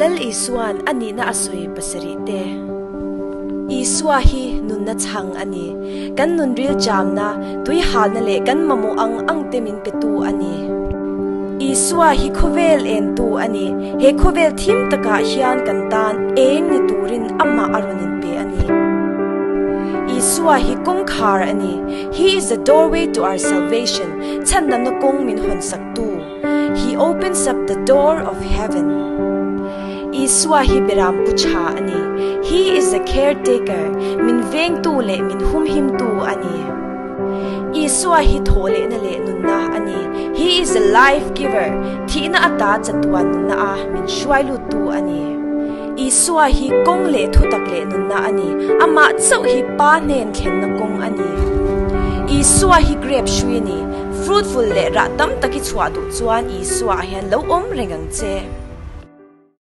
Lal Isua'n a nihna a sawi pasarih te. Isua hi nunna chhang a ni. Kan nun ril chamna, tui halna leh kan mamawh ang ang te min petu a ni. Isua hi khawvel entu a ni. He khawvel thim takah hian kan tan eng ni turin amah a rawn inpe a ni. Isua hi kawngkhar a ni. He is the doorway to our salvation, chhandamna kawng min hawnsaktu. He opens up the door of heaven. Isua hi beram pu tha a ni. He is a caretaker, min vengtu leh min humhimtu a ni. Isua hi thawhlehna leh nunna a ni. He is a life giver, thihna ata chatuan nunna a min hruai luttu a ni. Isua hi kawng leh thutak leh nunna a ni. Amah chauh hi Pa hnen thlenna kawng a ni. Isua hi grape hrui a ni. Fruitful leh rah tam tak i chhuah duh chuan Isua ah hian lo awm reng ang che.